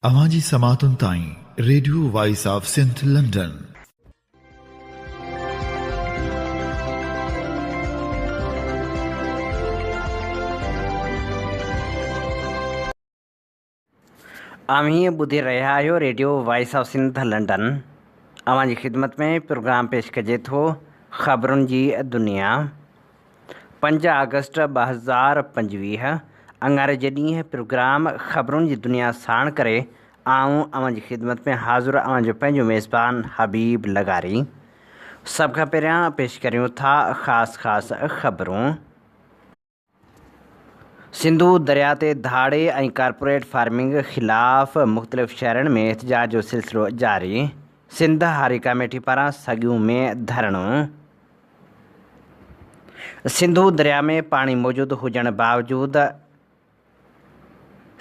اوهان جي سماعتن تائين radio voice of Sindh London. اوهين ٻڌي رهيا آهيو radio voice of Sindh London. اوهان جي خدمت ۾ پروگرام پيش ڪجي ٿو خبرن جي دنيا. پنج آگسٽ 2025 اڱاري جي ڏينهن پروگرام خبرن جي دنيا ساڻ ڪري آئون اوهان جي خدمت ۾ حاضر اوهان جو پنهنجو ميزبان حبيب لغاري. سڀ کان پهريان پيش ڪريون ٿا خاص خاص خبرون. سنڌو درياء تي ڌاڙي ۽ ڪارپوريٽ فارمنگ خلاف مختلف شهرن ۾ احتجاج جو سلسلو جاري، سنڌ هاري ڪاميٽي پاران سڳيون ۾ ڌرڻو. سنڌو درياء ۾ پاڻي موجود هجڻ باوجود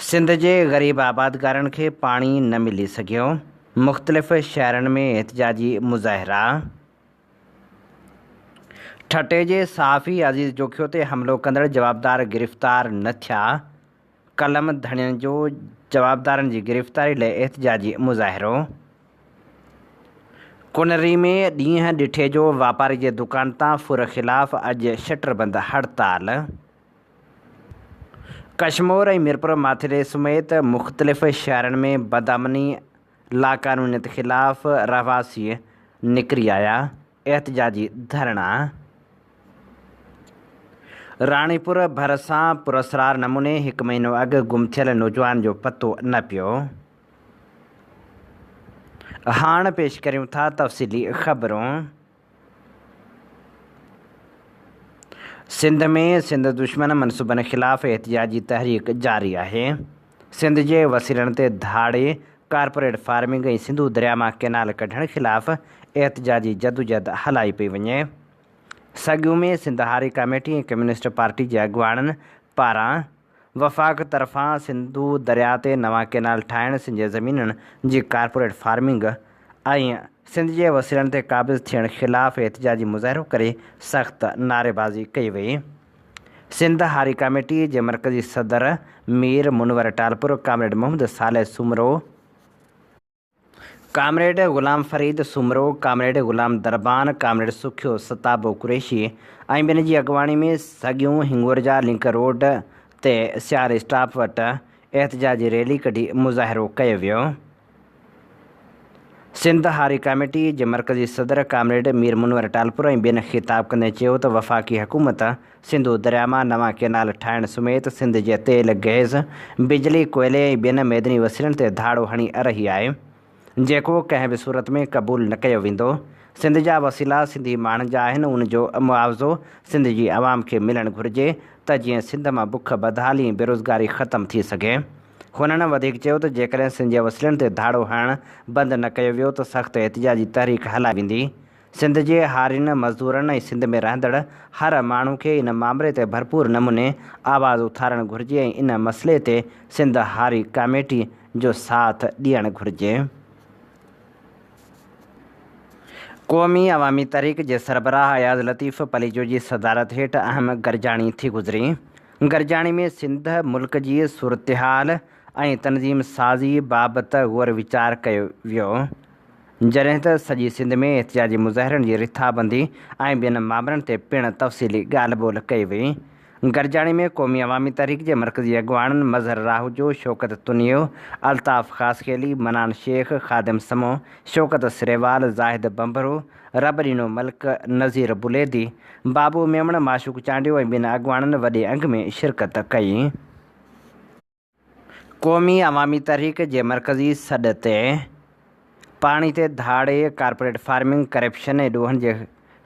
سنڌ جي غريب آبادگارن کي پاڻي نه ملي سگهيو، مختلف شهرن ۾ احتجاجي مظاهرا. ٺٽي جي صحافي عزيز جوکيو تي حملو ڪندڙ جوابدار گرفتار نه ٿيا، قلم ڌڻين جو جوابدارن جي گرفتاري لئه احتجاجي مظاهرو. ڪنري ۾ ڏينهن ڏٺي جو واپاري جي دڪان تان ڦر خلاف اڄ شٽر بند هڙتال. ڪشمور ۽ ميرپور ماٿيلي سميت مختلف شهرن ۾ بدامني لاقانونيت خلاف رهواسي نڪري آيا، احتجاجي ڌرڻا. راڻيپور ڀرسان پراسرار نموني هڪ مهينو اڳ گم ٿيل نوجوان جو پتو نه پيو. هاڻ پيش ڪريون ٿا تفصيلي خبرون. سنڌ ۾ سنڌ دشمن منصوبن خلاف احتجاجي تحريڪ جاري آهي. سنڌ جي وسيلن تي ڌاڙي، ڪارپوريٽ فارمنگ ۽ سنڌو درياء مان ڪئنال ڪڍڻ خلاف احتجاجي جدوجهد هلائي پئي وڃي. سڳيون ۾ سنڌ هاري ڪاميٽي ۽ ڪميونسٽ پارٽي جي اڳواڻن پاران وفاق طرفان سنڌو درياء تي نوان ڪئنال ٺاهڻ، سنڌ جي زمينن جي ڪارپوريٽ فارمنگ ۽ سنڌ جي وسيلن تي قابض ٿيڻ خلاف احتجاجي مظاهرو ڪري سخت نعريبازي ڪئي وئي. سنڌ هاري ڪاميٽي جي مرڪزي صدر مير منور ٽالپر، ڪامريڊ محمد صالح سومرو، ڪامريڊ غلام فريد سومرو، ڪامريڊ غلام دربان، ڪامريڊ سکيو ستابو قريشي ۽ ٻين جي اڳواڻي ۾ سڳيون هنڱورجا لنڪ روڊ تي سيار اسٽاپ وٽ احتجاجي ريلي ڪڍي مظاهرو ڪيو ويو. سنڌ هاري ڪاميٽي جي مرڪزي صدر ڪامريڊ مير منور ٽالپر ۽ ٻين خطاب ڪندي چيو ته وفاقي حڪومت سنڌو درياء مان نوان ڪينال ٺاهڻ سميت سنڌ جي تيل، گئس، بجلي، ڪوئلي ۽ ٻين معدني وسيلن تي ڌاڙو هڻي رهي آهي جيڪو ڪنهن به صورت ۾ قبول نه ڪيو ويندو. سنڌ جا وسيلا سنڌي ماڻهن جا آهن ان جو معاوضو سنڌ جي عوام کي ملڻ گهرجي ته جيئن سنڌ مان بک، بدحالي ۽ بيروزگاري ختم ٿي سگهي. هنن وڌيڪ چيو ته جيڪڏهن سنڌ جي وسيلن تي ڌاڙو هڻڻ بند نه ڪيو ويو ته سخت احتجاجي تحريڪ هلائي ويندي. سنڌ جي هارين، مزدورن ۽ سنڌ ۾ رهندڙ هر ماڻهو کي ان مامري تي ڀرپور نموني آواز اٿارڻ گهرجي ۽ ان مسئلي تي سنڌ هاري ڪاميٽي جو ساٿ ڏيڻ گهرجي. قومي عوامي تحريڪ جي سربراهه اياز لطيف پليجو جي صدارت هيٺ اهم گڏجاڻي ٿي گذري. گڏجاڻي ۾ سنڌ ملڪ جي صورتحال ۽ تنظيم سازي بابت غور ويچار ڪيو ويو. جڏهن ته سڄي سنڌ ۾ احتجاجي مظاهرن جي رٿابندي ۽ ٻين مامرن تي پڻ تفصيلي ڳالهه ٻولهه ڪئي وئي. گڏجاڻي ۾ قومي عوامي تحريڪ جي مرڪزي اڳواڻن مظهر راهوجو، شوڪت تنيو، الطاف خاصخيلي، منان شيخ، خادم سمون، شوڪت سريوال، زاهد ڀنڀرو، رب ڏنو ملڪ، نذير بليدي، بابو ميمڻ، معشوق چانڊيو ۽ ٻين اڳواڻن وڏي انگ ۾ شرڪت ڪئي. قومي عوامي تحريڪ جي مرڪزي سڏ تي پاڻي تي ڌاڙي، ڪارپوريٽ فارمنگ، ڪرپشن ۽ ڏوهن جي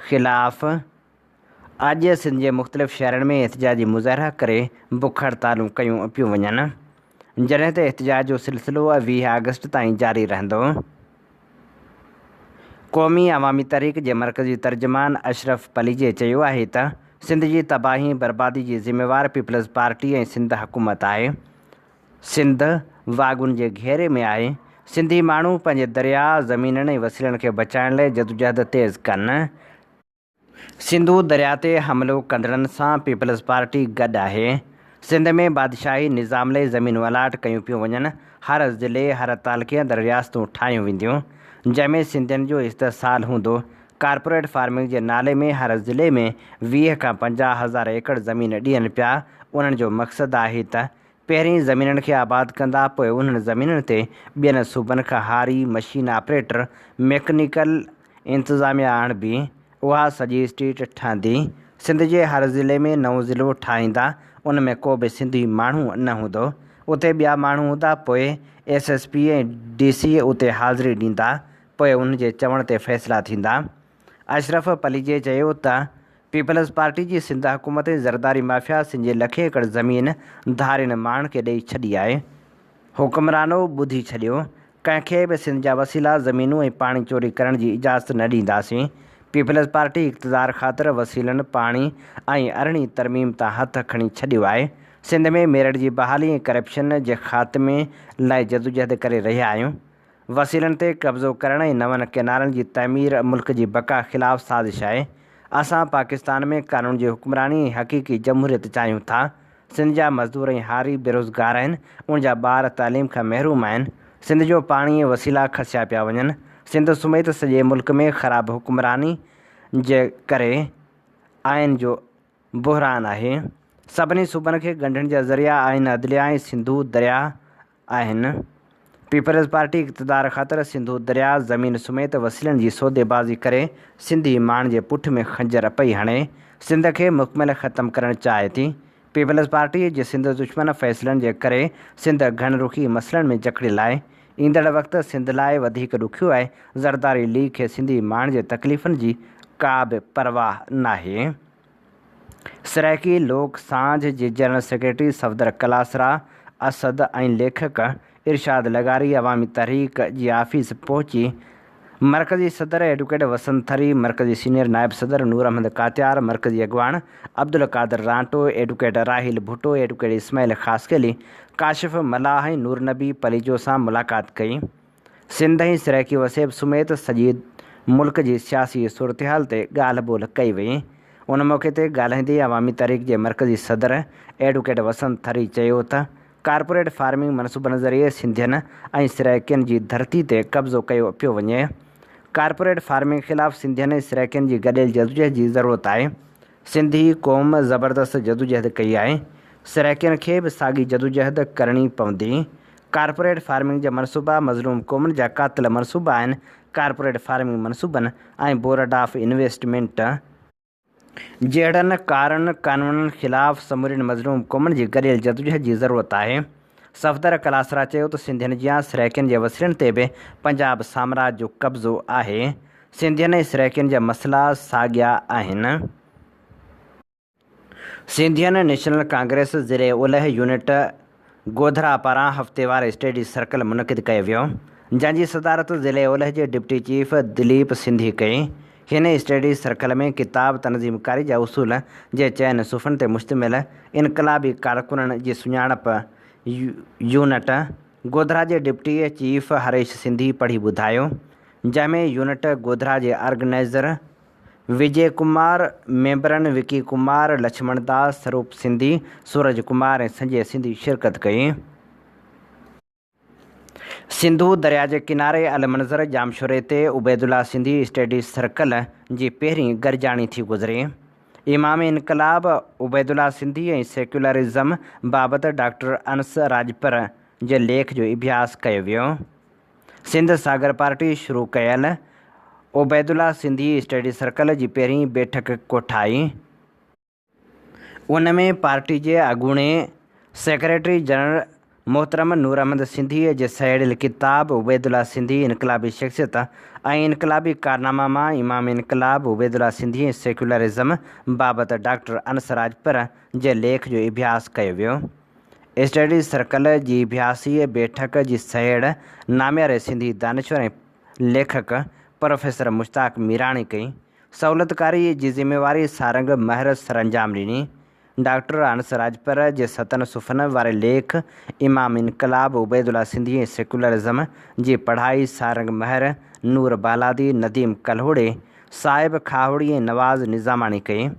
خلاف اڄ سنڌ جي مختلف شهرن ۾ احتجاجي مظاهرا ڪري بک هڙتالون ڪيون پيون وڃن، جڏهن ته احتجاج جو سلسلو 20 آگسٽ تائين جاري رهندو. قومي عوامي تحريڪ جي مرڪزي ترجمان اشرف پليجي چيو آهي ته سنڌ جي تباهي ۽ بربادي جي ذميوار پيپلز پارٽي ۽ سنڌ حڪومت آهي، سنڌ واڳون جي گهيري ۾ آهي، سنڌي ماڻهو پنهنجي درياء، زمينن ۽ وسيلن کي بچائڻ لئه جدوجهد تيز ڪن. سنڌو درياء تي حملو ڪندڙن سان پيپلز پارٽي گڏ آهي. سنڌ ۾ بادشاهي نظام لئي زمينون الاٽ ڪيون پيون وڃن، هر ضلعي، هر تعلقي اندر رياستون ٺاهيون وينديون، جنهن ۾ سنڌين جو استحصال هوندو. ڪارپوريٽ فارمنگ جي نالي ۾ هر ضلعي ۾ 20 کان 50 هزار ايڪڙ زمين ڏين پيا، انهن جو مقصد آهي ته پهرين زمينن کي آباد ڪندا پوء انهن زمينن تي ٻين صوبن کان هاري، مشين آپريٽر، ميڪنيڪل انتظاميا آڻبي، اها سڄي اسٽيٽ ٺهندي. سنڌ جي هر ضلعي ۾ نئون ضلعو ٺاهيندا، ان ۾ ڪو به سنڌي ماڻهو نه هوندو، اتي ٻيا ماڻهو هوندا، پوء S S P ۽ D C اتي حاضري ڏيندا، پوء انهن جي چوڻ تي فيصلا ٿيندا. اشرف پليجي چيو ته پيپلز پارٽي جي سنڌ حڪومت ۽ زرداري مافيا سنڌ جي لکين ايڪڙ زمين ڌارين ماڻهن کي ڏئي ڇڏي آهي. حڪمرانو ٻڌي ڇڏيو، ڪنهن کي به سنڌ جا وسيلا، زمينون ۽ پاڻي چوري ڪرڻ جي اجازت نه ڏينداسين. پيپلز پارٽي اقتدار خاطر وسيلن، پاڻي ۽ ارڙهين ترميم تان هٿ کڻي ڇڏيو آهي. سنڌ ۾ ميرٽ جي بحالي ۽ ڪرپشن جي خاتمي لاء جدوجهد ڪري رهيا آهيون. وسيلن تي قبضو ڪرڻ ۽ نون ڪئنالن جي تعمير ملڪ جي بقا خلاف سازش آهي، اسان پاڪستان ۾ قانون جي حڪمراني ۽ حقيقي جمهوريت چاهيون ٿا، سنڌ جا مزدور ۽ هاري بيروزگار آهن، ان جا ٻار تعليم کان محروم آهن، سنڌ جو پاڻي ۽ وسيلا کسيا پيا وڃن، سنڌ سميت سڄي ملڪ ۾ خراب حڪمراني جي ڪري آئين جو بحران آهي، سڀني صوبن کي ڳنڍڻ جا ذريعا آئين، عدليه ۽ سنڌو درياهه آهن. پيپلز پارٽي اقتدار خاطر سنڌو درياء، زمين سميت وسيلن جي سوديبازي ڪري سنڌي ماڻهن جي پٺ ۾ خنجر پئي هڻي سنڌ کي مڪمل ختم ڪرڻ چاهي ٿي. پيپلز پارٽي جي سنڌ دشمن فيصلن جي ڪري سنڌ گهڻ رخي مسئلن ۾ جڪڙيل آهي. ايندڙ وقت سنڌ لاء وڌيڪ ڏکيو آهي. زرداري ليگ کي سنڌي ماڻهن جي تڪليفن جي ڪا به پرواهه ناهي. سرائيڪي لوڪ سانجهه جي جنرل سيڪريٽري صفدر ڪلاسرا اسد ۽ ليکڪ ارشاد لغاري عوامي تحريڪ جي آفيس پهچي مرڪزي صدر ايڊوڪيٽ وسند ٿري، مرڪزي سينيئر نائب صدر نور احمد ڪاتيار، مرڪزي اڳواڻ عبدالقادر رانٽو، ايڊوڪيٽ راحيل ڀٽو، ايڊوڪيٽ اسماعيل خاصخيلي، ڪاشف ملاح ۽ نور نبي پليجو سان ملاقات ڪئي. سنڌ ۽ سرائيڪي وسيب سميت سڄي ملڪ جي سياسي صورتحال تي ڳالهه ٻولهه ڪئي وئي. ان موقعي تي ڳالهائيندي عوامي تحريڪ جي مرڪزي صدر ايڊوڪيٽ وسند ٿري چيو ته ڪارپوريٽ فارمنگ منصوبن ذريعي سنڌين ۽ سرائيڪين جي ڌرتي تي قبضو ڪيو پيو وڃي. ڪارپوريٽ فارمنگ خلاف سنڌين ۽ سرائيڪين جي گڏيل جدوجهد جي ضرورت آهي. سنڌي قوم زبردست جدوجهد ڪئي آهي، سرائيڪين کي به ساڳي جدوجهد ڪرڻي پوندي. ڪارپوريٽ فارمنگ جا منصوبا مظلوم قومن جا قاتل منصوبا آهن، ڪارپوريٽ فارمنگ منصوبن ۽ بورڊ آف انويسٽمينٽ جهڙن ڪارن قانونن خلاف سمورين مظلوم قومن جي گڏيل جدوجهد جي ضرورت آهي. صفدر ڪلاسرا چيو ته سنڌين جيان سرائيڪين جي وسيلن تي به پنجاب سامراج جو قبضو آهي، سنڌين ۽ سرائيڪين جا مسئلا ساڳيا آهن. سنڌين نيشنل ڪانگريس ضلعي اولهه يونٽ گوڌرا پاران هفتيوار اسٽڊي سرڪل منعقد ڪيو ويو، جنهن جي صدارت ضلعي اولهه جي ڊپٽي چيف دليپ سنڌي ڪئي. هن اسٽڊي سرڪل ۾ ڪتاب تنظيم ڪاري جا اصول جي چئن صفحن تي مشتمل انقلابي ڪارڪنن جي سڃاڻپ يونٽ گوڌرا جي ڊپٽي چيف هريش سنڌي پڙهي ٻڌايو، جنهن ۾ يونٽ گوڌرا جي آرگنائيزر وجي ڪمار، ميمبرن وڪي ڪمار، لڇمڻ داس، سروپ سنڌي، سورج ڪمار ۽ سنجي سنڌي شرڪت ڪئي. سنڌو درياء جي ڪناري المنظر ڄامشوري تي عبيدالله سنڌي اسٽڊي سرڪل جي پهرين گڏجاڻي ٿي گذري. امام انقلاب عبيدالله سنڌي ۽ سيڪيولرزم بابت ڊاڪٽر انس راڄپر جي ليک جو اڀياس ڪيو ويو. سنڌ ساگر پارٽي شروع ڪيل عبيدالله سنڌي اسٽڊي سرڪل جي پهرين بيٺڪ ڪوٺائي. ان ۾ پارٽي جي اڳوڻي سيڪريٽري جنرل محترم نور احمد سنڌيء جي سهيڙيل ڪتاب عبيدالله سنڌي انقلابي شخصيت ۽ انقلابي ڪارناما مان امام انقلاب عبيدالله سنڌي ۽ سيڪيولرزم بابت ڊاڪٽر انس راڄپر جي ليک جو اڀياس ڪيو ويو. اسٽڊي سرڪل جي اڀياسي بيٺڪ جي سهيڙ نامياري سنڌي دانشور ۽ ليکڪ پروفيسر مشتاق ميراڻي ڪئي. سهولتڪاري جي ذميواري سارنگ مهر سرانجام ڏني. ڊاڪٽر انس راڄپر جي ستن صفحن واري ليک امام انقلاب عبيدالله سنڌي ۽ سيڪيولرزم جي پڙهائي سارنگ مهر، نور بالادي، نديم ڪلهوڙي، صاحب کاهوڙي ۽ نواز نظاماڻي ڪئي.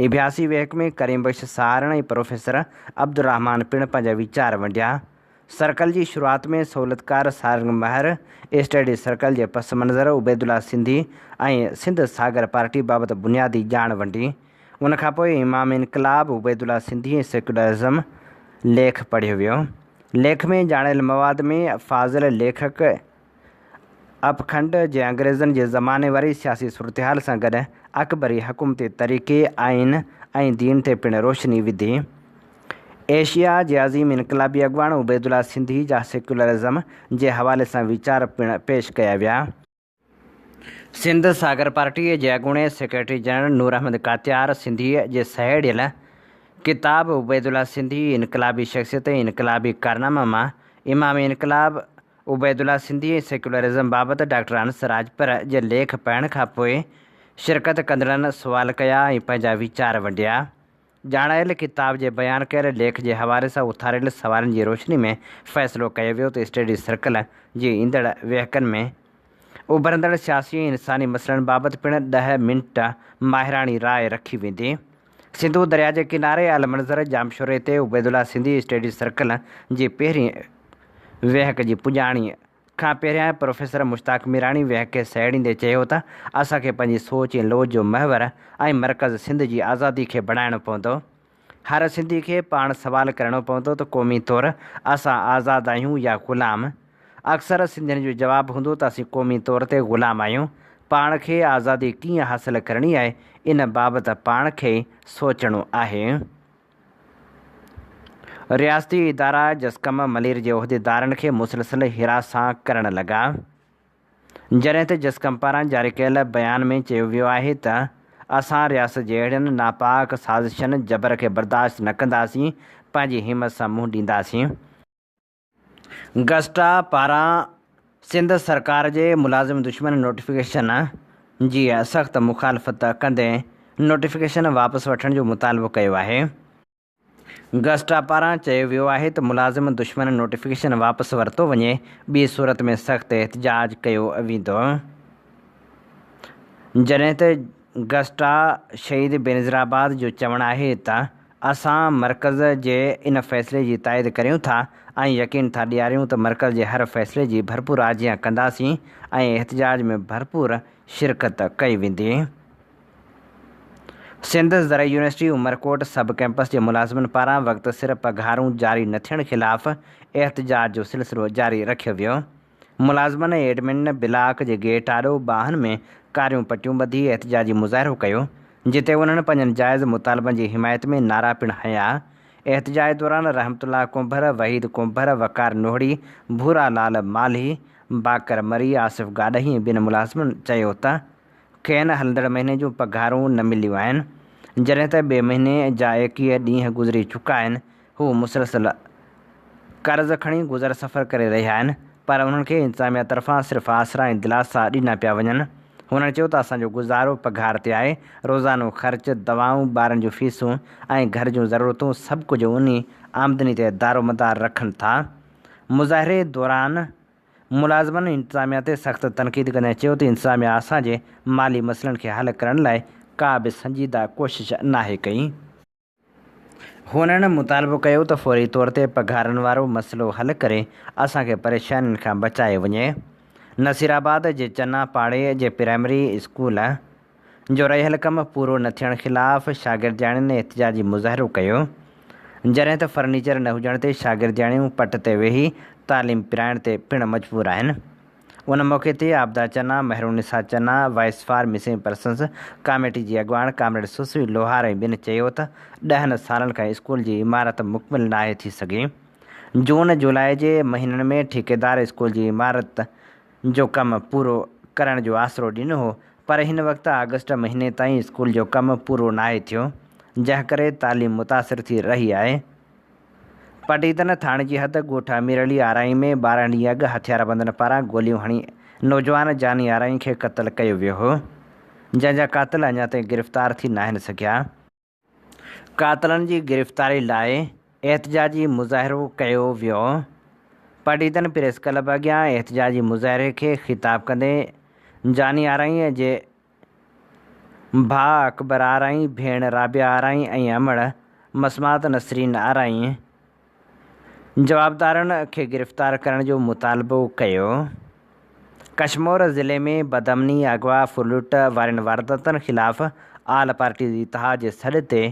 اڀياسي ويهڪ ۾ ڪريم بخش سهارڻ ۽ پروفيسر عبدالرحمان پڻ پنهنجا ويچار ونڊيا. سرڪل جي شروعات ۾ سهولتڪار سارنگ مهر، اسٽڊي سرڪل جي پس منظر، عبيدالله سنڌي ۽ سنڌ ساگر پارٽي بابت بنيادي ڄاڻ ونڊي. ان کان پوء امام انقلاب، عبيدالله سنڌي ۽ سيڪيولرزم ليک پڙهيو ويو. ليک ۾ ڄاڻايل مواد ۾ فاضل ليکڪ اپکنڊ جي انگريزن جي زماني واري سياسي صورتحال سان گڏ اڪبري حڪومتي طريقي، آئين ۽ دين تي پڻ روشني وڌي. ايشيا جي عظيم انقلابي اڳواڻ عبيدالله سنڌي جا سيڪيولرزم جي حوالي سان ويچار پڻ پيش ڪيا ويا. سنڌ ساگر پارٽيء جي اڳوڻي سيڪريٽري جنرل نور احمد ڪاتيار سنڌيء جي سهيڙيل ڪتاب عبيدالله سنڌي، انقلابي شخصيت ۽ انقلابي ڪارناما مان امام انقلاب عبيدالله سنڌي ۽ سيڪيولرزم بابت ڊاڪٽر انس راڄپر جي ليک پڙهڻ کان پوء شرڪت ڪندڙن سوال ڪيا ۽ پنهنجا ويچار ونڊيا. ڄاڻايل ڪتاب جي بيان ڪيل ليک جي حوالي سان اٿاريل سوالن جي روشني ۾ فيصلو ڪيو ويو ته اسٽڊي سرڪل جي ايندڙ ويهڪن ۾ اڀرندڙ سياسي ۽ انساني مسئلن بابت پڻ ڏهه منٽ ماهراڻي راء رکي ويندي. سنڌو درياء جي ڪناري المنظر ڄامشوري تي عبيدالله سنڌي اسٽڊي سرڪل جي پهرين ويهڪ جي پڄاڻي کان پهريان پروفيسر مشتاق ميراڻي ويهڪ کي سهيڙيندي چيو ته اسان کي پنهنجي سوچ ۽ لوچ جو محور ۽ مرڪز سنڌ جي آزادي کي بڻائڻو پوندو. هر سنڌي کي پاڻ سوال ڪرڻو پوندو ته قومي طور اسان آزاد آهيون يا غلام؟ اڪثر سنڌين جو جواب هوندو ته اسين قومي طور تي غلام آهيون، پاڻ کي آزادي ڪيئن حاصل ڪرڻي آهي ان بابت پاڻ کي ئي سوچڻو آهي. رياستي ادارا جسقم ملير جي عهديدارن کي مسلسل هراسان ڪرڻ لڳا. جڏهن ته جسقم پاران جاري ڪيل بيان ۾ چيو ويو آهي ته اسان رياست جي اهڙين ناپاڪ سازشن جبر کي برداشت نه ڪنداسين، پنهنجي همت سان منهن ڏينداسين. گسٽا پاران سنڌ سرڪار جي ملازم دشمن نوٽيفڪيشن جي سخت مخالفت ڪندي نوٽيفڪيشن واپس وٺڻ جو مطالبو ڪيو آهي. گسٽا پاران چيو ويو آهي ته ملازم دشمن نوٽيفڪيشن واپس ورتو وڃي، ٻي صورت ۾ سخت احتجاج ڪيو ويندو. جڏهن ته گسٽا شهيد بينظيرآباد جو چوڻ آهي ته اسان مرڪز جي ان فيصلي جي تائيد ڪريون ٿا ۽ يقين ٿا ڏياريون ته مرڪز جي هر فيصلي جي ڀرپور آجيان ڪنداسين ۽ احتجاج ۾ ڀرپور شرڪت ڪئي ويندي. سنڌ زرعي يونيورسٽي عمرڪوٽ سب ڪئمپس جي ملازمن پاران وقت سر پگهارون جاري نه ٿيڻ خلاف احتجاج جو سلسلو جاري رکيو ويو. ملازمن ۽ ايڊمن بلاڪ جي گيٽ آڏو ٻانهن ۾ ڪاريون پٽيون ٻڌي احتجاجي مظاهرو ڪيو، جتي انهن پنهنجن جائز مطالبن جي حمايت ۾ نعرا پڻ هنيا. احتجاج دوران رحمت الله ڪنڀر، وحيد ڪنڀر، وقار نوهڙي، ڀورا لال مالهي، باقر مري، آصف گاڏهي ۽ ٻين ملازمن چيو ته کين هلندڙ مهيني جون پگهارون نه مليون آهن، جڏهن ته ٻئي مهيني جا 21 ڏينهن گذري چڪا آهن، هو مسلسل قرض کڻي گذر سفر ڪري رهيا آهن، پر انهن کي انتظاميا طرفان صرف آسرا ۽ دلاسا ڏنا پيا وڃن. هنن چيو ته اسان جو گذارو پگهار تي آهي، روزانو خرچ، دوائون، ٻارن جون فيسون ۽ گهر جون ضرورتون سڀ ڪجهه انهي آمدني تي دارومدار رکن ٿا. مظاهري دوران ملازمن انتظاميا تي سخت تنقيد ڪندي چيو ته انتظاميا اسان جي مالي مسئلن کي حل ڪرڻ لاء ڪا به سنجيده ڪوشش ناهي ڪئي. هنن مطالبو ڪيو ته فوري طور تي پگهارن وارو مسئلو حل ڪري اسان کي پريشانين کان بچايو وڃي. نصيرآباد جي چنا پاڙي جي پرائمري اسڪول جو رهيل ڪم پورو نه ٿيڻ خلاف شاگردياڻين احتجاجي مظاهرو ڪيو، جڏهن ته فرنيچر نه هجڻ تي شاگردياڻيون پٽ تي ويهي تعليم پرائڻ تي پڻ مجبور آهن. ان موقعي تي Abida Channa, Mehrunisa Channa, voice for missing persons committee جي اڳواڻ ڪامريڊ سسئي لوهار ۽ ٻين چيو ته ڏهن سالن کان اسڪول جي عمارت مڪمل ناهي ٿي سگهي، جون جولاء جي مهينن ۾ ٺيڪيدار اسڪول جي عمارت جو ڪم پورو ڪرڻ جو آسرو ڏنو هو پر هن وقت آگسٽ مهيني تائين اسڪول جو ڪم پورو ناهي ٿيو جنهن ڪري تعليم متاثر ٿي رهي آهي. پڊعيدن ٿاڻي جي حد ڳوٺ امير علي آرائين ۾ 12 ڏينهن اڳ هٿياربندن پاران گوليون هڻي نوجوان جاني آرائين کي قتل ڪيو ويو هو جنهن جا قاتل اڃا تائين گرفتار ٿي ناهن سگهيا. قاتلن جي گرفتاري لاء احتجاجي مظاهرو ڪيو ويو. پڊعيدن پريس ڪلب اڳيان احتجاجي مظاهري کي خطاب ڪندي جاني آرائين جي ڀاء اڪبر آرائين، ڀيڻ رابعه آرائين ۽ امڙ مسمات نسرين آرائين جوابدارن کي گرفتار ڪرڻ جو مطالبو ڪيو. ڪشمور ضلعي ۾ بدامني، اغوا، ڦرلٽ وارين وارداتن خلاف آل پارٽيز اتحاد جي سڏ تي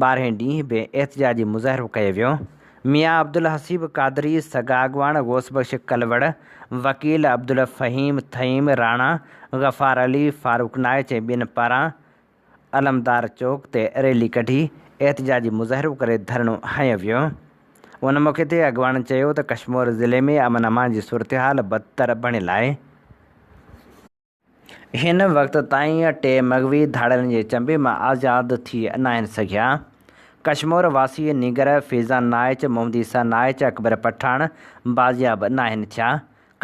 ٻارهين ڏينهن به احتجاجي مظاهرو ڪيو ويو. ميان عبدالحسيب قادري، سگا اڳواڻ غوث بخش ڪلوڙ، وڪيل عبدالفهيم ٿهيم، راڻا غفار علي، فاروق نائچ ۽ ٻين پاران علمدار چوڪ تي ريلي ڪڍي احتجاجي مظاهرو ڪري ڌرڻو هنيو ويو. ان موقعي تي اڳواڻن چيو ته ڪشمور ضلعي ۾ امن امان جي صورتحال بدتر بڻيل آهي. هن وقت تائين ٽي مغوي ڌاڙيلن جي چنبي مان آزاد ٿي ناهن سگهيا. ڪشمور واسي نينگر فيضان نائچ، محمد عيسيٰ نائچ، اڪبر پٺاڻ بازياب ناهن ٿيا.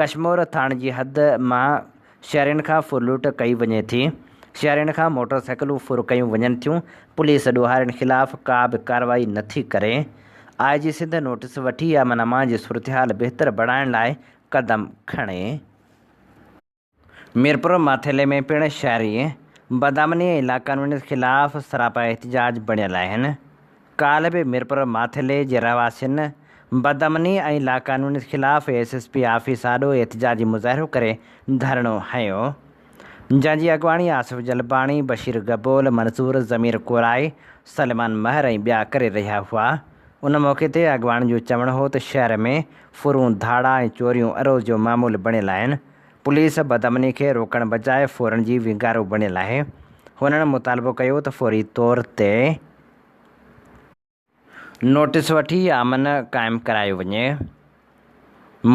ڪشمور ٿاڻي جي حد مان شهرين کان ڦرلوٽ ڪئي وڃي ٿي، شهرين کان موٽر سائيڪلون ڦر ڪيون وڃن ٿيون، پوليس ڏوهارين خلاف ڪا به ڪارروائي نه ٿي ڪري، آء جي سنڌ نوٽيس وٺي امن امان جي صورتحال بهتر بڻائڻ لاء قدم کڻي. ميرپور ماٿيلي ۾ پڻ شهري بدامني ۽ لاقانونيت خلاف سراپا احتجاج بڻيل آهن. ڪالهه به ميرپور ماٿيلي جي رهواسين بدامني ۽ لاقانونيت خلاف ايس ايس پي آفيس آڏو احتجاجي مظاهرو ڪري ڌرڻو هنيو، جنهن جي اڳواڻي آصف جلباڻي، بشير گبول، منظور ضمير ڪورائي، سليمان مهر ۽ ٻيا ڪري رهيا هئا. ان موقعي تي اڳواڻن جو چوڻ هو ته شهر ۾ ڦرون، ڌاڙا ۽ چوريون روز جو معمول بڻيل آهن، پوليس بدامني کي روڪڻ بجاء ڦورن جي ونگارو بڻيل آهي. هنن مطالبو ڪيو ته فوري طور تي نوٽيس وٺي امن قائم ڪرايو وڃي.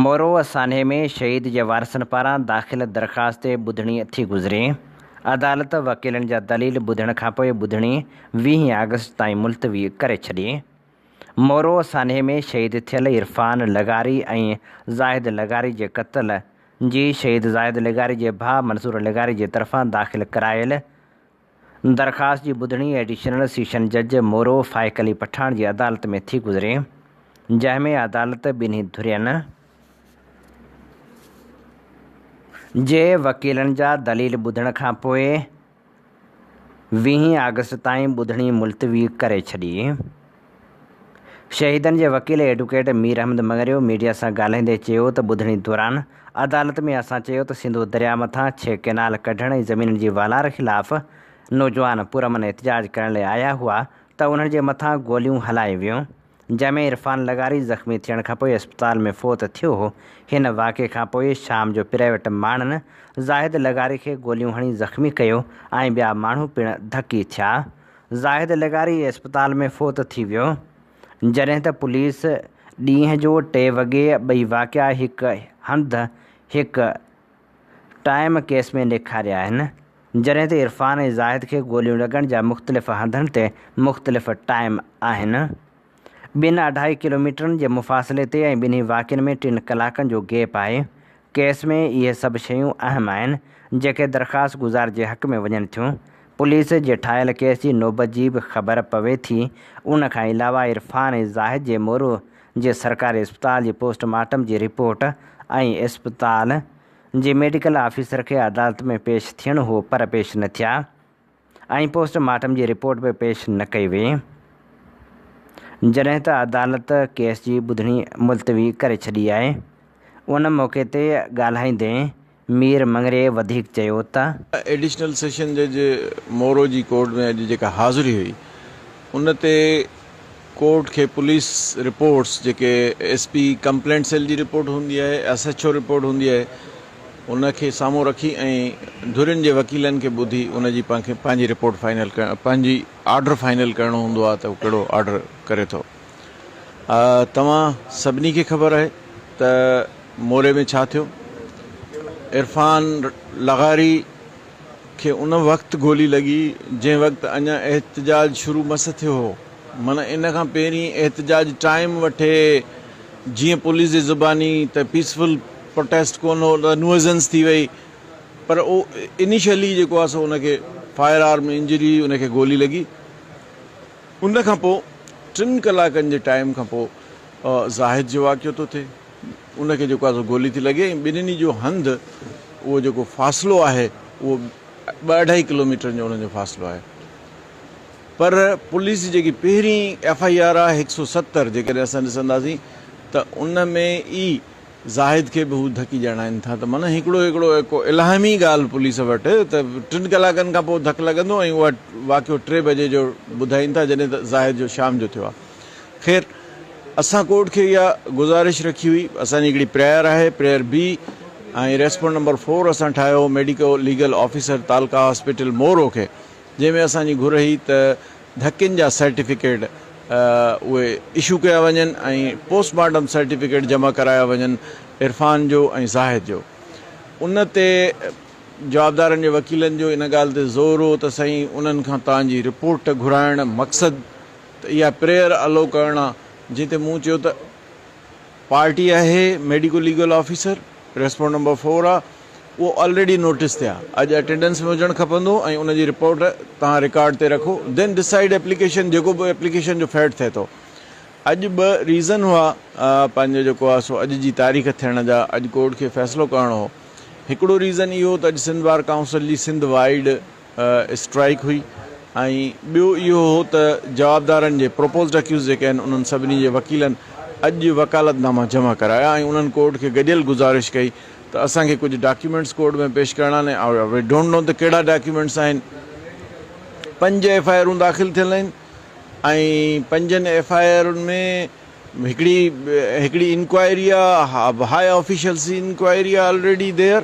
مورو سانحي ۾ شهيد جي وارثن پاران داخل درخواست تي ٻڌڻي ٿي گذري. عدالت وڪيلن جا دليل ٻڌڻ کانپوء ٻڌڻي 20 آگسٽ تائين ملتوي ڪري ڇڏي. مورو سانحي ۾ شهيد ٿيل عرفان لغاري ۽ زاهد لغاري جي قتل جي شهيد زاهد لغاري جي ڀاء منصور لغاري جي طرفان داخل ڪرايل درخواست جي ٻڌڻي ايڊيشنل سيشن جج مورو فائق علي پٺاڻ جي عدالت ۾ ٿي گذري جنهن ۾ عدالت ٻنهي ڌرين جي وڪيلن جا دليل ٻڌڻ کانپوء ويهين آگسٽ تائين ٻڌڻي ملتوي ڪري ڇڏي. شهيدن جي وڪيل ايڊوڪيٽ مير احمد مڱريو ميڊيا سان ڳالهائيندي چيو ته ٻڌڻي دوران عدالت ۾ اسان چيو ته سنڌو درياء مٿان ڇهه ڪئنال ڪڍڻ ۽ زمينن جي والار خلاف نوجوان پرامن احتجاج ڪرڻ لاء آيا هئا ته انهن جي مٿان گوليون هلايون ويون جنهن ۾ عرفان لغاري زخمي ٿيڻ کانپوء اسپتال ۾ فوت ٿيو هو. هن واقعي کانپوء شام جو پرائيويٽ ماڻهن زاهد لغاري کي گوليون هڻي زخمي ڪيو ۽ ٻيا ماڻهو پڻ ڌڪي ٿيا. زاهد لغاري اسپتال ۾ فوت ٿي ويو. جڏهن ته پوليس ڏينهن جو ٽي وڳي ٻئي واقعا هڪ هنڌ هڪ ٽائيم ڪيس ۾ ڏيکاريا آهن، جڏهن ته عرفان ۽ زاهد کي گوليون لڳڻ جا مختلف هنڌن تي مختلف ٽائيم آهن. ٻن اڍائي ڪلوميٽرن جي مفاصلي تي ۽ ٻنهي واقعن ۾ ٽن ڪلاڪن جو گيپ آهي. ڪيس ۾ اهي سڀ شيون اهم آهن، جيڪي درخواست گذار جي حق ۾ وڃن ٿيون. پوليس جي ٺاهيل ڪيس جي نوبت جي به خبر پوي ٿي. ان کان علاوه عرفان ۽ زاهد جي مورو جي سرڪاري اسپتال جي پوسٽ مارٽم جي رپورٽ ۽ اسپتال جي ميڊيڪل آفيسر کي عدالت ۾ پيش ٿيڻو هو پر پيش نه ٿيا ۽ پوسٽ مارٽم جي رپورٽ به پيش نه ڪئي وئي جڏهن ته عدالت ڪيس جي ٻڌڻي ملتوي ڪري ڇڏي آهي ان موقعي تي ڳالهائيندي مير مڱريي وڌيڪ چيو ته. ايڊيشنل سيشن جج مورو جي ڪورٽ ۾ اڄ جيڪا حاضري هئي ان تي ڪورٽ کي پوليس رپورٽس جيڪي ايس پي ڪمپلينٽ سيل جي رپورٽ هوندي آهي ايس ايڇ او رپورٽ هوندي آهي ان کي سامهون رکي ۽ ڌرين جي وڪيلن کي ٻڌي ان جي پنهنجي رپورٽ فائنل ڪرڻ پنهنجي آرڊر فائنل ڪرڻو هوندو آهي ته هو ڪهڙو آرڊر ڪري ٿو توهان سڀني کي خبر آهي ته موري ۾ ڇا ٿيو؟ عرفان لغاري کي ان وقت گولي لڳي جنهن وقت اڃا احتجاج شروع مس ٿيو هو. معنيٰ ان کان پهرين احتجاج ٽائيم وٺي جيئن پوليس جي زباني ته پيسفل پروٽيسٽ ڪونه هو ته نوئزنس ٿي وئي پر انيشلي جيڪو آهي سو ان کي فائر آرم انجري ان کي گولي لڳي. ان کان پوء ٽن ڪلاڪن جي ٽائيم کان پوء زاهد جو واقعو ٿو ٿئي ان کي جيڪو آهي سو گولي ٿي لڳي ۽ ٻنهي جو هنڌ اهو جيڪو فاصلو آهي اهو ٻه اڍائي ڪلوميٽرن جو انهن جو فاصلو آهي پر پوليس جي جيڪي پهرين ايف I R آهي هڪ سو 70 جيڪڏهن اسان ڏسنداسين ته ان ۾ ئي زاهد کي به هو ڌڪي ڄاڻائين ٿا ته معنيٰ هڪڙو هڪڙو ڪو الهامي ڳالهه پوليس وٽ ته 3 ڪلاڪن کان پوء ڌڪ لڳندو ۽ اها واقعو 3 بجي جو ٻڌائين ٿا جڏهن ته زاهد جو شام جو ٿيو آهي. خير اسان ڪورٽ کي اها گذارش رکي هئي، اسان جي هڪڙي پريئر آهي، پريئر بي ۽ ريسپونڊ نمبر 4 اسان ٺاهيو هو ميڊيڪو ليگل آفيسر تعلقه هاسپيٽل مورو کي، جنهن ۾ اسان جي گهر هئي ته ڌڪين جا سرٽيفڪيٽ اهي اشو ڪيا وڃن ۽ پوسٽ مارٽم سرٽيفڪيٽ جمع ڪرايا وڃن عرفان جو ۽ زاهد جو. ان تي جوابدارن جي وڪيلن جو ان ڳالهه تي زور هو ته سائين انهن کان توهان جي رپورٽ گهرائڻ مقصد ته اها پريئر الو ڪرڻ آ، جنهن تي مون چيو ته پارٽي آهي medico legal officer, respond number 4 آ، اهو آلريڊي نوٽيس تي آ، اڄ اٽينڊنس ۾ هجڻ کپندو ۽ ان جي رپورٽ توهان رڪارڊ تي رکو، دين ڊسائيڊ ايپليڪيشن جيڪو به ايپليڪيشن جو فيٽ ٿئي ٿو. اڄ ٻه ريزن هئا پنهنجو جيڪو آ سو اڄ جي تاريخ ٿيڻ جا، اڄ ڪورٽ کي فيصلو ڪرڻو هو. هڪڙو ريزن اهو ته اڄ سنڌ بار ڪائونسل جي سنڌ وائيڊ اسٽرائيڪ هئي ۽ ٻيو اهو هو ته جوابدارن جي پروپوزڊ اڪيوز جيڪي آهن انهن سڀني جي وڪيلن اڄ وڪالت ناما جمع ڪرايا ۽ انهن ڪورٽ کي گڏيل گذارش ڪئي ته اسان کي ڪجهه ڊاڪيومينٽس ڪورٽ ۾ پيش ڪرڻا آهن ۽ we don't know ته ڪهڙا ڊاڪيومينٽس آهن. 5 ايف I آرون داخل ٿيل آهن ۽ پنجن ايف I آرن ۾ هڪڙي هڪڙي انڪوائري آ هاء آفيشلز جي انڪوائري آ آلريڊي there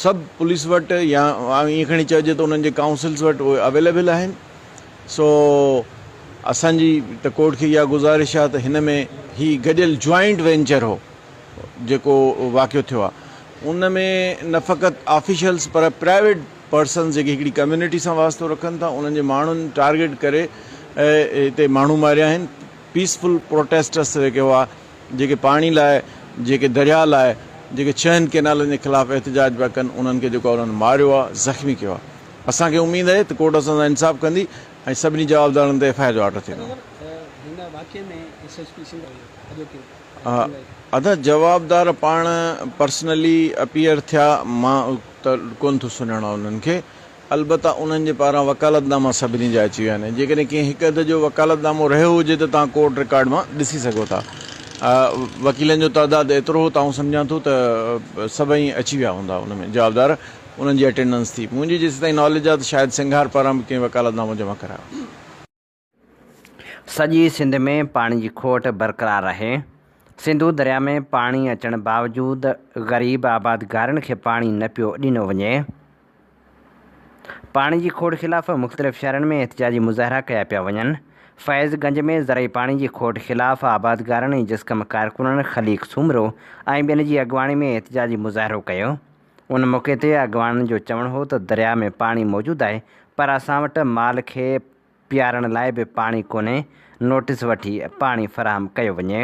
سڀ پوليس وٽ يا ائين کڻي چئجي ته انهن جي ڪائونسلز وٽ اهي اويليبل آهن سو اسان جي ته ڪورٽ کي اها گذارش آ ته هن ۾ هي گڏيل جوائنٽ وينچر هو جيڪو واقعو ٿيو آ ان ۾ نه فقط آفيشلز پر پرائيويٽ پرسنز جيڪي هڪڙي ڪميونٽي سان واسطو رکن ٿا انهن جي ماڻهن ٽارگيٽ ڪري هتي ماڻهو ماريا آهن. پيسفل پروٽيسٽرس جيڪي هئا، جيڪي پاڻي لاء، جيڪي درياء لاء، جيڪي ڇهن ڪينالن جي خلاف احتجاج پيا ڪن، انهن کي جيڪو آهي انهن ماريو آهي، زخمي ڪيو آهي. اسان کي اميد آهي ته ڪورٽ اسان سان انصاف ڪندي ۽ سڀني جوابدارن تي ايف I R جو آرڊر ٿيندو. ادا جوابدار پاڻ پرسنلي اپيئر ٿيا، مان ته ڪونه ٿو سڃاڻان انهن کي، البته انهن جي پاران وڪالت ناما سڀني جا اچي ويا آهن ۽ جيڪڏهن ڪنهن هڪ اڌ جو وڪالت نامو رهيو هجي ته توهان ڪورٽ رڪارڊ مان ڏسي سگهو ٿا. وڪيلن جو تعداد ايترو هو ته آئون سمجهان ٿو ته سڀئي اچي ويا هوندا ان ۾ جوابدار انهن جي اٽينڊنس ٿي. منهنجي جيسيتائين ناليج آهي ته شايد سنگهار پاران به ڪنهن وڪالت نامو جمع ڪرايو. سڄي سنڌ ۾ پاڻي جي کوٽ برقرار آهي. سنڌو درياء ۾ پاڻي اچڻ باوجود غريب آبادگارن کي پاڻي نه پيو ڏنو وڃي. پاڻي جي کوٽ خلاف مختلف شهرن ۾ احتجاجي مظاهرا ڪيا پيا وڃن. فيض گنج ۾ زرعي پاڻي جي کوٽ خلاف آبادگارن ۽ جسقم ڪارڪنن خليق سومرو ۽ ٻين جي اڳواڻي ۾ احتجاجي مظاهرو ڪيو. ان موقعي تي اڳواڻن جو چوڻ هو ته درياء ۾ پاڻي موجود آهي پر اسان وٽ مال کي پيارڻ لاء به پاڻي ڪونهي، نوٽيس وٺي پاڻي فراهم ڪيو وڃي.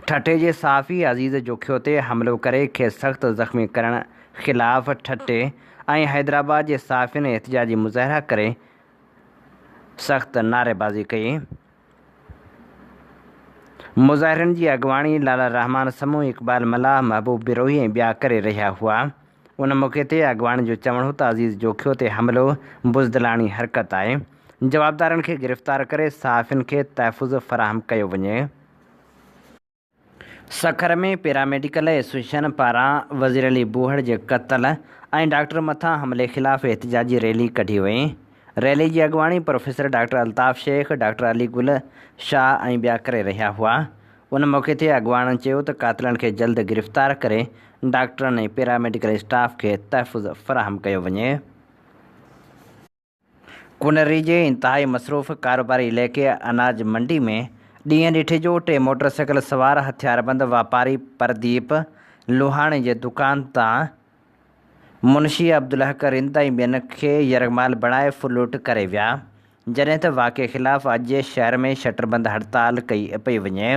ٺٽي جي صحافي عزيز جوکيو تي حملو ڪري کيس سخت زخمي ڪرڻ خلاف ٺٽي ۽ حيدرآباد جي صحافين احتجاجي مظاهرا ڪري سخت نعريبازي ڪئي. مظاهرين جي اڳواڻي لالا رحمان سمون، اقبال ملاح، محبوب بروهي ۽ ٻيا ڪري رهيا هئا. ان موقعي تي اڳواڻن جو چوڻ هو ته عزيز جوکيو تي حملو بزدلاڻي حرڪت آهي، جوابدارن کي گرفتار ڪري صحافين کي تحفظ فراهم ڪيو وڃي. سکر ۾ پيراميڊيڪل ايسوسيئيشن پاران وزير علي بوهڙ جي قتل ۽ ڊاڪٽر مٿان حملي خلاف احتجاجي ريلي ڪڍي وئي. ريلي جي اڳواڻي professor doctor Altaf Shaikh, doctor Ali Gul Shah ۽ ٻيا ڪري رهيا هئا. ان موقعي تي اڳواڻن چيو ته قاتلن کي جلد گرفتار ڪري ڊاڪٽرن ۽ پيرا ميڊيڪل اسٽاف کي تحفظ فراهم ڪيو وڃي. ڪنري جي انتهائي مصروف ڪاروباري علائقي اناج منڊي ۾ ڏينهن ڏٺي جو ٽي موٽر سائيڪل سوار هٿياربند واپاري پرديپ لوهاڻي جي دڪان تان منشي عبدالحق رند ۽ ٻين کي يرغمال بڻائي ڦرلوٽ ڪري ويا، جڏهن ته واقعي خلاف اڄ شهر ۾ شٽربند هڙتال ڪئي پئي وڃي.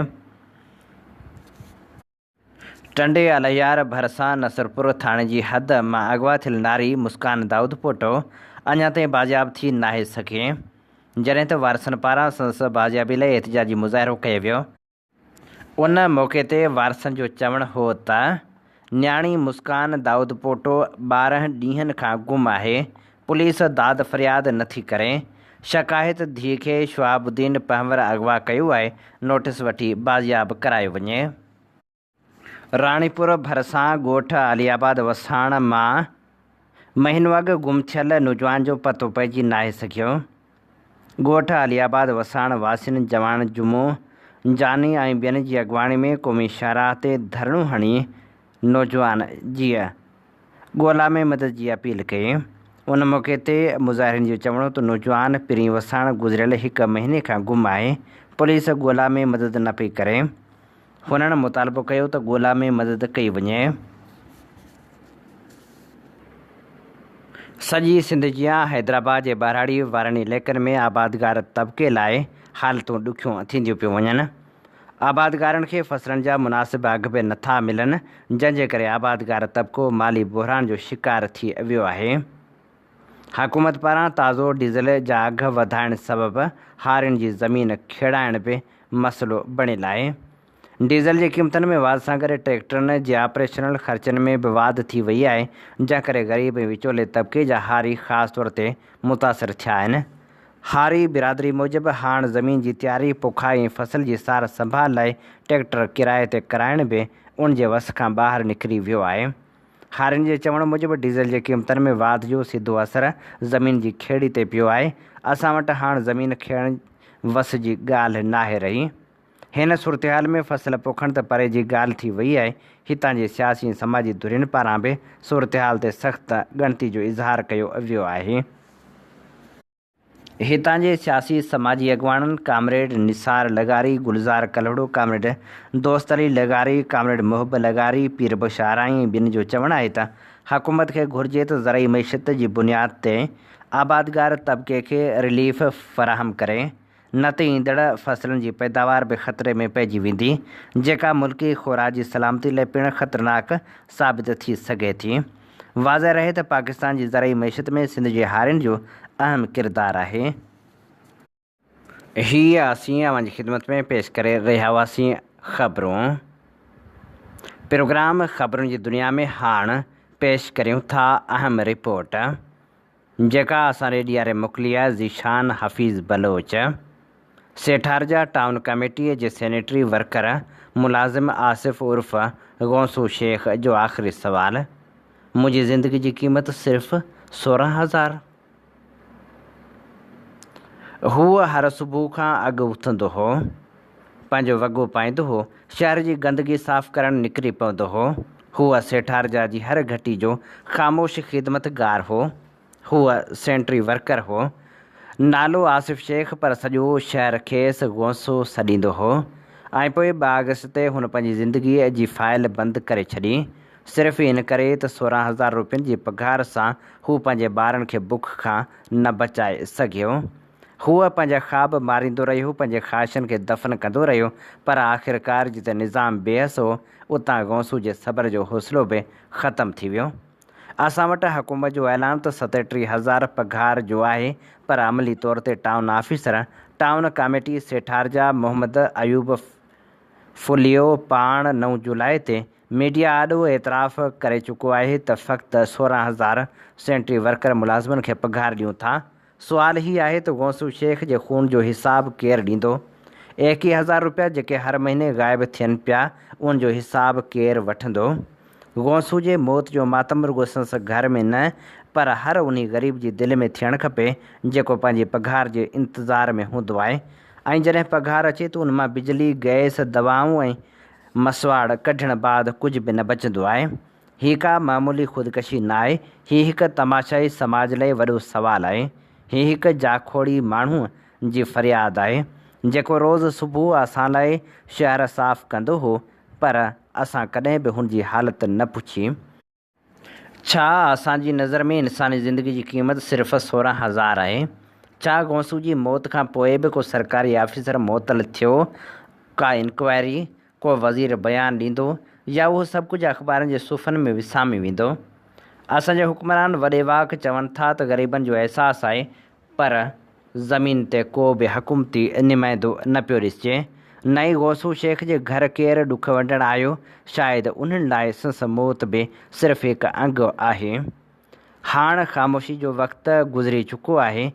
ٽنڊي الهيار ڀرسان نصرپور ٿاڻي جي حد مان اغوا ٿيل ناري مسڪان دائود پوٽو اڃا تائين بازياب ٿي ناهي سگهي، جڏهن ته وارثن پاران سندس بازيابي لاء احتجاجي مظاهرو ڪيو ويو. ان موقعي تي وارثن جو چوڻ هو ته نياڻي مسڪان دائودپوٽو 12 ڏينهن کان گم آهي، پوليس داد فرياد نٿي ڪري. شڪ آهي ته ڌيء کي شهاب الدين پنهور اغوا ڪيو آهي، نوٽيس وٺي بازياب ڪرايو وڃي. راڻيپور ڀرسان ڳوٺ علي آباد وساڻ مان مهينو اڳ گم ٿيل نوجوان جو پتو پئجي ناهي سگهيو. ڳوٺ علي آباد وساڻ واسين جوان جمعو جاني ۽ ٻين جي اڳواڻي ۾ قومي شاهراهه تي ڌرڻو هڻي نوجوان جي ڳولا ۾ مدد جي اپيل ڪئي. ان موقعي تي مظاهرين جو چوڻ هو ته نوجوان پرين وساڻ گذريل هڪ مهيني کان گم آهي، پوليس ڳولا ۾ مدد نه پئي ڪري. هنن مطالبو ڪيو ته ڳولا ۾ مدد ڪئي وڃي. سڄي سنڌ جيان حيدرآباد جي ٻهراڙي وارن علائقن ۾ آبادگار طبقي لاء حالتون ڏکيون ٿينديون پيون وڃن. آبادگارن کي فصلن جا مناسب اگهه به نٿا ملن، جنهن جي ڪري آبادگار طبقو مالي بحران جو شڪار ٿي ويو آهي. حڪومت پاران تازو ڊيزل جا اگهه وڌائڻ سبب هارين جي زمين کيڙائڻ به مسئلو بڻيل آهي. ڊيزل جي قيمتن ۾ واڌ سان گڏ ٽريڪٽرن جي آپريشنل خرچن ۾ به واڌ ٿي وئي آهي، جنهن ڪري غريب ۽ وچولي طبقي جا هاري خاص طور تي متاثر ٿيا آهن. هاري برادري موجب هاڻ زمين جي تياري، پوکائي ۽ فصل جي سار سنڀال لاء ٽريڪٽر ڪرائي تي ڪرائڻ به ان جي وس کان ٻاهر نڪري ويو آهي. هارين جي چوڻ موجب ڊيزل جي قيمتن ۾ واڌ جو سڌو اثر زمين جي کيڙي تي پيو آهي، اسان وٽ هاڻ زمين کيڙڻ وس جي ڳالهه ناهي رهي. هن صورتحال ۾ فصل پوکڻ ته پري جي ڳالهه ٿي وئي آهي، هتان جي سياسي ۽ سماجي ڌرين پاران به صورتحال تي سخت ڳڻتي جو اظهار ڪيو ويو آهي. هتان جي سياسي سماجي اڳواڻن ڪامريڊ نثار لغاري، گلزار ڪلهوڙو، ڪامريڊ دوست علي لغاري، ڪامريڊ محب لغاري، پير بخش آرائين ۽ ٻين جو چوڻ آهي ته حڪومت کي گهرجي ته زرعي معيشت جي بنياد تي آبادگار طبقي کي رليف فراهم ڪري نه ته ايندڙ فصلن جي پيداوار به خطري ۾ پئجي ويندي جيڪا ملڪي خوراڪ جي سلامتي لاء پڻ خطرناڪ ثابت ٿي سگهي ٿي. واضح رهي ته پاڪستان جي زرعي معيشت ۾ سنڌ جي هارين جو اهم ڪردار آهي. هي اسين اوهان جي خدمت ۾ پيش ڪري رهيا هئاسين خبرون پروگرام خبرن جي دنيا ۾ هاڻ پيش ڪريون ٿا اهم رپورٽ جيڪا اسان ڏي ڏياري موڪلي آهي ذيشان حفيظ بلوچ سيٺارجا ٽائون ڪميٽيء جي سينيٽري ورڪر ملازم آصف عرف غوثو شيخ جو آخري سوال، منهنجي زندگي جي قيمت صرف 16 هزار؟ هو هر صبح کان اڳ اٿندو هو، پنهنجو وڳو پائيندو هو، شهر جي گندگي صاف ڪرڻ نڪري پوندو هو. هو سيٺارجا جي هر گهٽي جو خاموش خدمتگار هو. هو سينٽري ورڪر هو. نالو آصف شيخ پر سڄو شهر کيس غوثو سڏيندو هو. ۽ پوء 2 آگسٽ تي هن پنهنجي زندگيء جي فائل بند ڪري ڇڏي. صرف ان ڪري ته 16 هزار روپين جي پگهار سان هو پنهنجي ٻارن کي بک کان نه بچائي سگهيو. هو پنهنجا خواب ماريندو رهيو، پنهنجي خواهشن کي دفن ڪندو رهيو، پر آخرڪار جتي نظام بيحس هو، اتان غوثو جي صبر جو حوصلو به ختم ٿي ويو. اسان وٽ حڪومت جو اعلان ته 37 هزار پگهار جو آهي پر عملي طور تي ٽائون آفيسر ٽائون ڪاميٽي سيٺارجا محمد ايوب ڦليو پاڻ 9 جولاء تي ميڊيا آڏو اعتراف ڪري چڪو آهي ته فقط 16 هزار سينٽري ورڪر ملازمن کي پگهار ڏيون ٿا. سوال هي آهي ته غوثو شيخ جي خون جو حساب ڪير ڏيندو؟ 21 هزار روپيا جيڪي هر مهيني غائب ٿين پيا ان جو حساب ڪير وٺندو؟ غوثو جي موت جو ماتم رڳو سندس گهر ۾ نه پر هر انهي غريب جي دل ۾ ٿيڻ کپي جيڪو پنهنجي پگهار جي انتظار ۾ هوندو آهي ۽ جڏهن پگهار اچي ته ان مان بجلي، گئس، دوائون ۽ مسواڙ ڪڍڻ بعد ڪجهه به نه بچندو آهي. هي ڪا معمولي خودڪشي ناهي، هي هڪ تماشائي سماج لئه وڏو سوال آهي. هي هڪ جاکوڙي ماڻهوء جي فرياد آهي جيڪو روز صبح اسان لاء شهر صاف ڪندو هو پر اسان ڪڏهن به هن جي حالت نه پڇي. ڇا اسان جي نظر ۾ انساني زندگي جي قيمت صرف 16 هزار آهي؟ ڇا غوثو جي موت کان پوء به ڪو سرڪاري آفيسر معطل ٿيو، ڪا انڪوائري، ڪو وزير بيان ڏيندو يا اهو سڀ ڪجهه اخبارن جي صفحن ۾ وسامي ويندو؟ اسان جا حڪمران وڏي واڪ چون ٿا ته غريبن جو احساس آهي پر زمين تي ڪو به حڪومتي نمائندو نه پيو ڏسجي. نه ئي غوثو شيخ جي گهر ڪير ڏک ونڊڻ آيو. شايد انهن لاء سنس موت به صرف هڪ انگ آهي. هاڻ خاموشي جو وقت گذري چڪو آهي.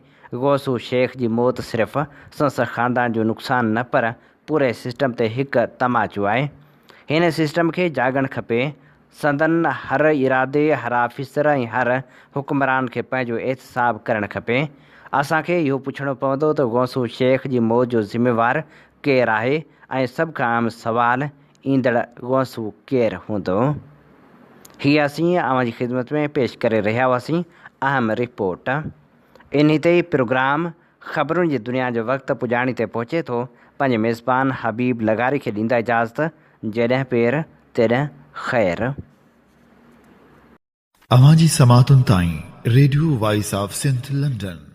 غوثو شيخ جي موت صرف سنس خاندان جو نقصان نه پر پوري سسٽم تي هڪ تماچو آهي. هن سسٽم کي جاڳڻ کپي. سندن هر ارادي، هر آفيسر ۽ هر حڪمران کي پنهنجو احتساب ڪرڻ کپي. اسان کي اهو پڇڻو پوندو ته غوثو شيخ جي موت جو ذميوار ڪير آهي ۽ سڀ کان اهم سوال ايندڙ غوثو ڪير هوندو؟ هي اسين اوهان جي خدمت ۾ پيش ڪري رهيا هئاسين اهم رپورٽ. انهي تي ئي پروگرام خبرن جي دنيا جو وقت پڄاڻي تي پهچي ٿو. پنهنجي ميزبان حبيب لغاري کي ڏيندا اجازت جيڏهن پير تيڏهن خير. اوهان جي سماعتن تائين radio voice of Sindh London.